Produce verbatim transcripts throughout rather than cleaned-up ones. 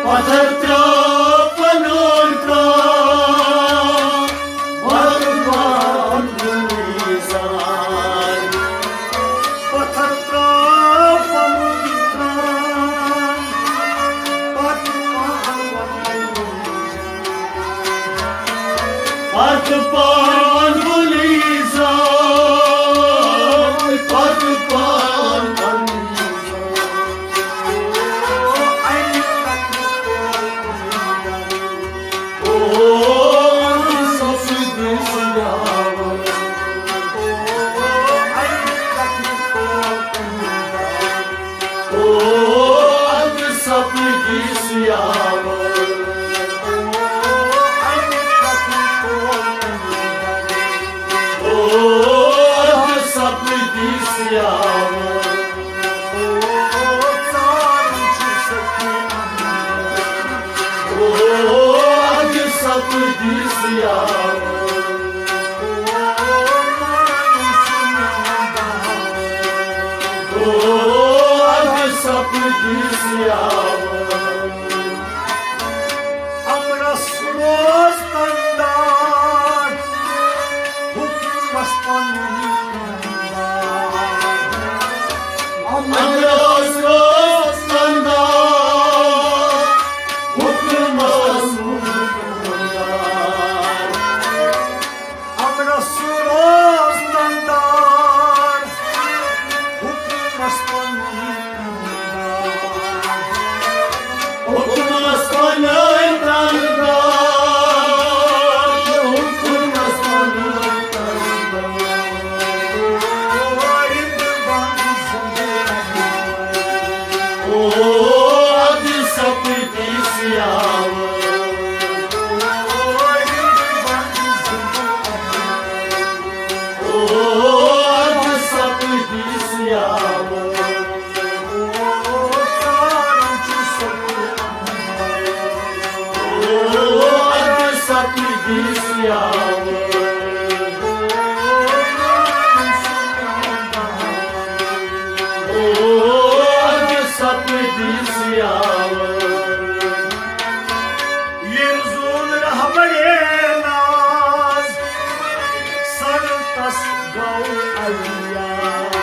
پتھر ترٛاو پنُن پرٛان، وَلُر وَن گُلزار۔ پتھر ترٛاو پنُن پرٛان، پتہٕ پان وَن گُلزار۔ پتہٕ پان گُلزار، پتہٕ پان وَن گُلزار۔ او، اَدٕ سپدِس یاور۔ او، اَدٕ سپدِس یاور۔ او، اَدٕ سپدِس یاور۔ او، اَدٕ سپدِس یاور۔ او، اَدٕ سپدِس یاور۔ امرس روز تندار، حکمس پنُن۔ امرس روز تندار، حکمس پنُن۔ امرس روز تندار، حکمس پنُن۔ حکمس پنُن تندار، حکمس پنُن تندار۔ او، اَدٕ سپدِس یاور۔ او، اَدٕ سپدِس یاور۔ او، اَدٕ سپدِس یاور۔ او، اَدٕ سپدِس یاور۔ ییٚمۍ زون رہبرے ناز، سر تس گوٚو ایاز۔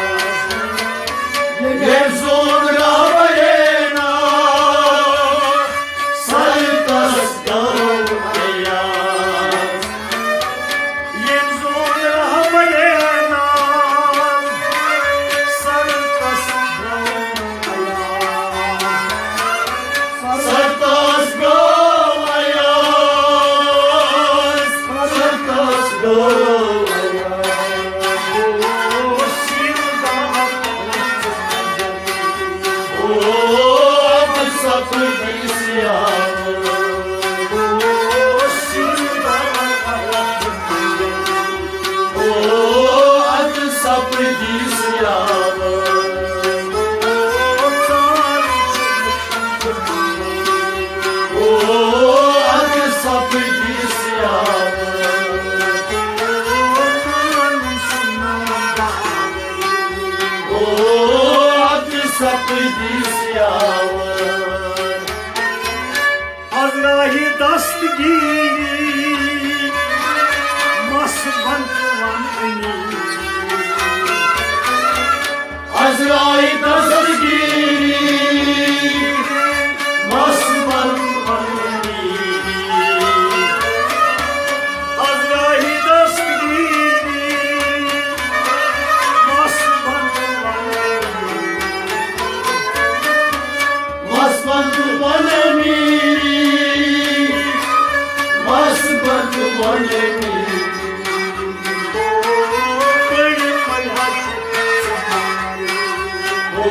ییٚمۍ زون رہبرے ناز، سر تس گوٚو ایاز۔ ییٚمۍ زون رہبرے ناز، سر تس گوٚو ایاز۔ سر تس گوٚو ایاز، سر تس گوٚو ایاز۔ او، اَدٕ سپدِس یاور۔ او، اَدٕ سپدِس یاور۔ او، اَدٕ سپدِس یاور۔ او، اَدٕ سپدِس یاور۔ از راہی دستگیری، مس بند ون امیر۔ از راہی دستگیری، مس بند ون امیر۔ از راہی دستگیری، مس بند ون امیر۔ مس بند ون امیر، مس بند ون امیر۔ او،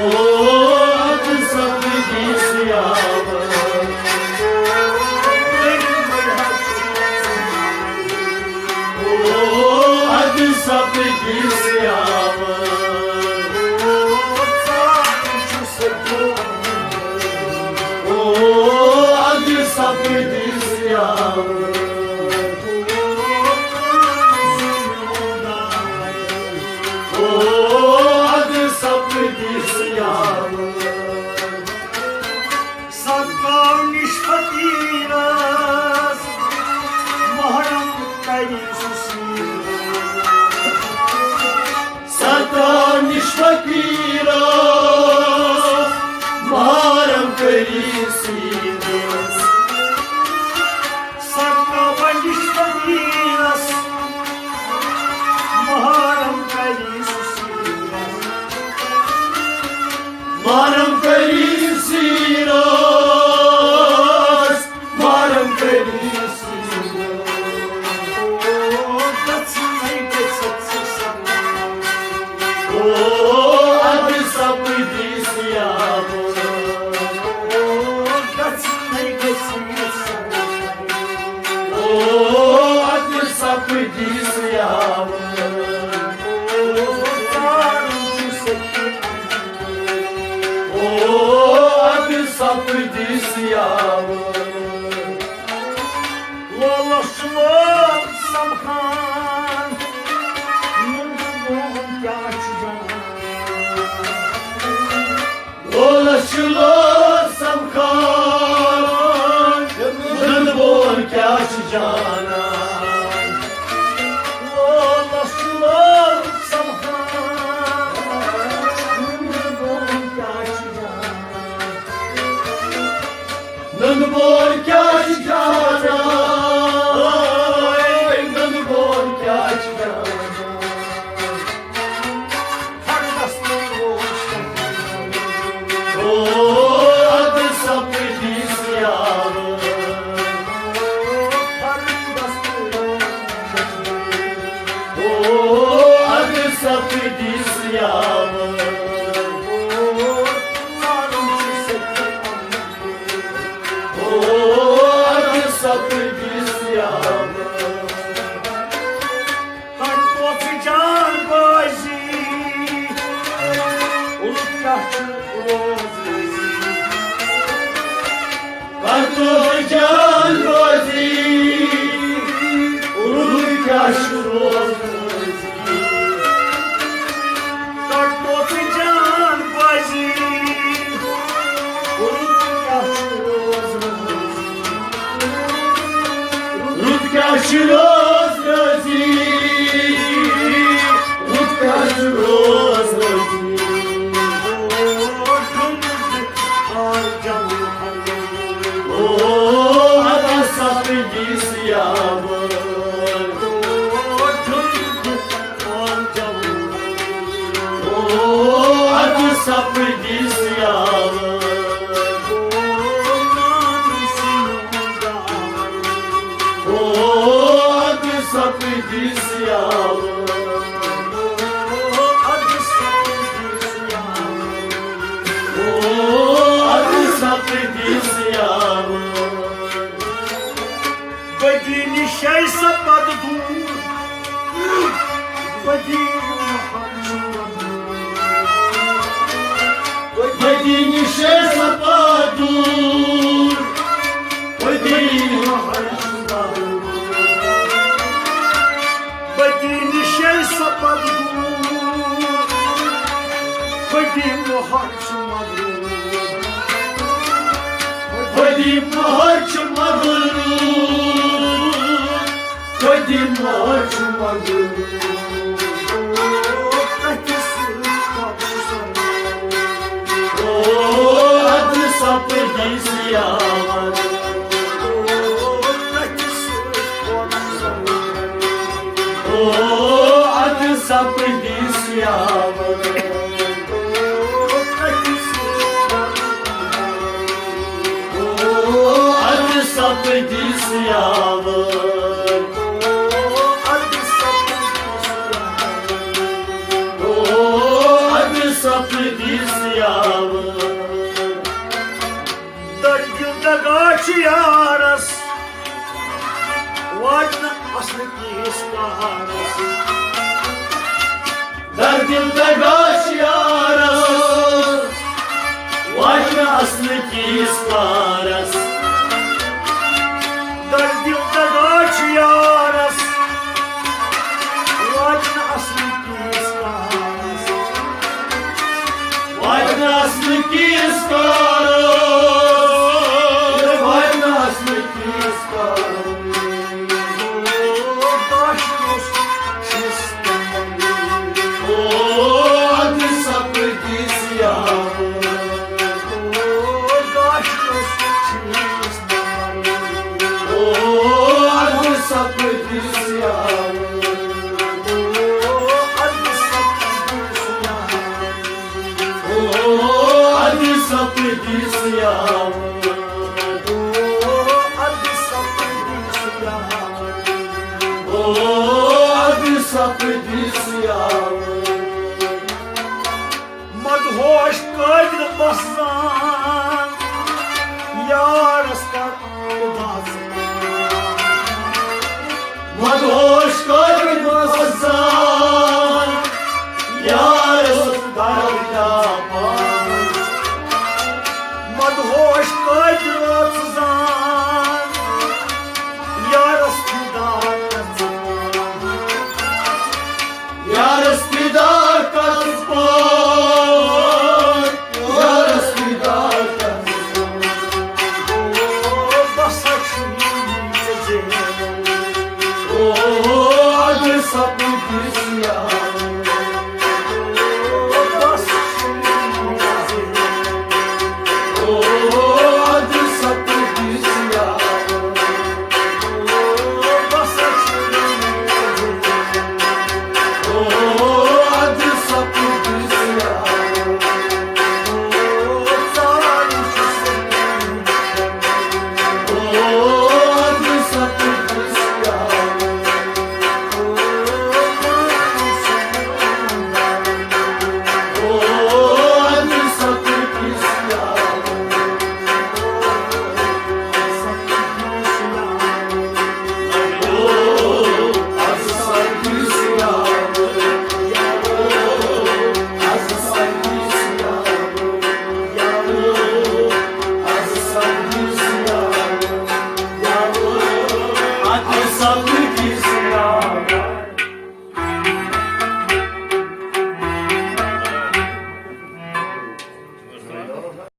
اَدٕ سپدِس یاور۔ او، اَدٕ سپدِس یاور۔ او، اَدٕ سپدِس یاور۔ ستاونِش فقیرس محرم کٔری سیٖدس۔ ستاونِش فقیرس محرم کٔری سیٖدس۔ محرم کٔری سیٖدس۔ محرم کٔری سیٖدس۔ او، گژھنَے گژھِ ژٕ سَمکھٕنۍ۔ او، اَدٕ سَپدِ سیاوَر۔ او، گژھنَے گژھِ ژٕ سَمکھٕنۍ۔ او، اَدٕ سَپدِ سیاوَر۔ او، ژارُن چھُ سَتہِ۔ او، اَدٕ سَپدِ سیاوَر۔ لولس چھُ لول سمکھان، نُنہٕ بون کیٛاہ چھُ زانان؟ لولس چھُ لول سمکھان، نُنہٕ بون کیٛاہ چھُ زانان؟ لولس چھُ لول سمکھان، نُنہٕ بون کیٛاہ چھُ زانان؟ نُنہٕ بون کیٛاہ چھُ زانان؟ نُنہٕ بون کیٛاہ چھُ زانان؟ او، اَدٕ سَپدِ سیاوَر۔ او، اَدٕ سَپدِ سیاوَر۔ او، اَدٕ سَپدِ سیاوَر۔ کر تو ژٕ جان بٲزی، رُت کیٛاہ چھُ روز روزی۔ کر تو ژٕ جان بٲزی، رُت کیٛاہ چھُ روز روزی۔ کر تو ژٕ جان بٲزی، رُت کیٛاہ چھُ روز روزی۔ رُت کیٛاہ چھُ روز روزی؟ رُت کیٛاہ چھُ روز روزی؟ او، اَدٕ سَپدِ سیاوَر۔ او، اَدٕ سَپدِ سیاوَر۔ او، اَدٕ سَپدِ سیاوَر۔ او، اَدٕ سَپدِ سیاوَر۔ بدی نِشے سپد دوٗر، بدی محر چھُ مگر۔ بدی نِشے سپد دوٗر، بدی محر چھُ مگر۔ بدی نِشے سپد دوٗر، بدی محر چھُ مغرور۔ خۄدی مہر چھُ مغرور، خۄدی مہر چھُ مغرور۔ کتھِ سۭتۍ پتہٕ چھُ سرور۔ او، ادٕ سپدِ سیاوَر۔ کتھِ سۭتۍ پتہٕ چھُ سرور۔ او، ادٕ سپدِ سیاوَر۔ او، ادٕ سپدِ سیاوَر۔ او، ادٕ سپدِ سیاوَر۔ دردِ دگا چھُ یارس، واتہِ نہٕ اصلہٕ کِس کارس۔ دردِ دگا چھُ یارس، واتہِ نہٕ اصلہٕ کِس کارس۔ دردِ دگا چھُ یارس، واتہِ نہٕ اصلہٕ کِس کارس۔ واتہِ نہٕ اصلہٕ کِس کارس، واتہِ نہٕ اصلہٕ کِس کارس۔ او، داش سپدِس یار۔ مدہوش کٲتِل بسان یارس کتھ باسان۔ مدہوش کٲتِل بسان یارس کتھ دپان۔ مدہوش کٲتِل ژٕ زان یارس دیدار کر ژٕ پان۔ یارس دیدار کر ژٕ پان۔ یارس دیدار کر ژٕ پان۔ او بس ہا چھُ یی ژےٚ زینُن۔ او اگر سپدِس یار۔